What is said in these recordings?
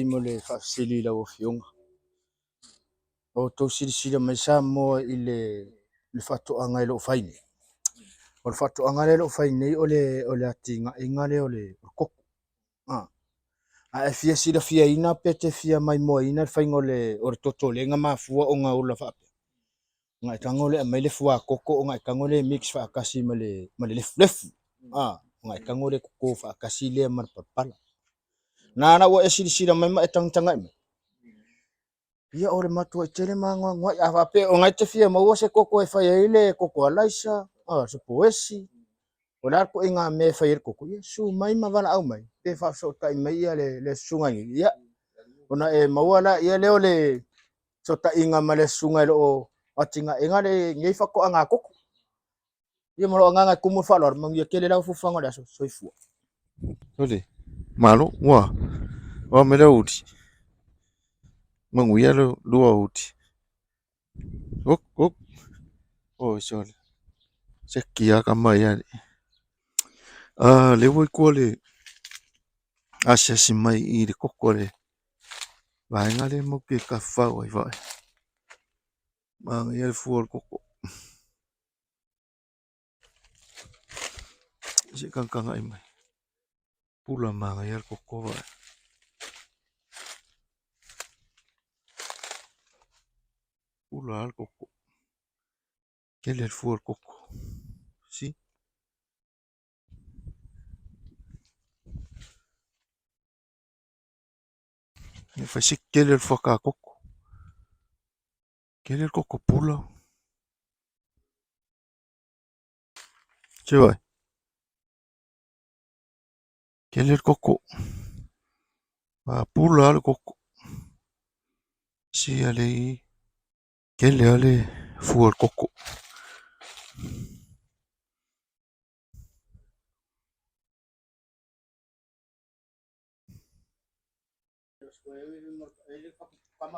Mo le faafesili i lau Afioga. O outou silasila mai Samoa i le faatoaga e lo o fai nei. O le faatoaga lea e lo o fai nei o le atinaeina lea o le koko. A e fia silafiaina pe te fia maimoaina le faiga o le toto lea na mafua ona ola faapea, ona e tago lea e aumai le fuakoko ona e tago lea e mix faatasi ma le lefulefu. Ona e tago lea e toto faatasi lea ma le palapala. Na ala ua e silasila mai ma e tagatagai mai, ia o le matuai tele ma anoanoai. A faapea o na e te fia maua se koko e fai ai le koko alaisa, se poesi, o le a le ituaiga mea e fai ai le koko, ia susu mai ma valaau mai pe faafesootai mai ia le susuga nei, ia ona e maua laia lea o le fesootaiga ma le susuga e lo o atinaeina lenei faatoaga koko. Ia ma lou agaga e tumu i le faaaloalo, manuia tele lau fuafuaga o le aso. Soifua. Sole, malo, ua, ua me le uli. Manuia le lua uli. Ok, ok. Oi, sole. Se kia ka mai ali. Ah, le ua ikua le asiasi mai i le koko le vaega le mau ke kafau ai vae. Manaia le fua o le koko. Se i tagatagai mai. Pula manaia le koko vae. Pula lava le koko. Tele le fua o le koko. See? E fai si tele o le fuakakoko. Tele le koko pula. Se vai. Tele le koko. A pula le koko. Sia le i. Tele lava le fua o le koko.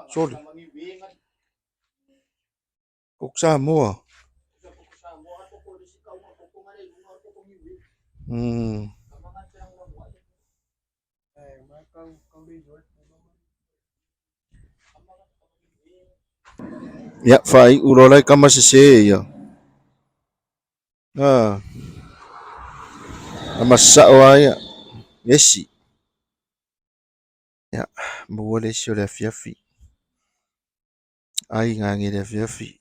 Sole. Koko Samoa. Hmm. Ia, faaiu loa lai kama sese ia. Ah. Kama sasao lava ia. Esi. Ia, maua le esi o le afiafi. Ai gage i le afiafi.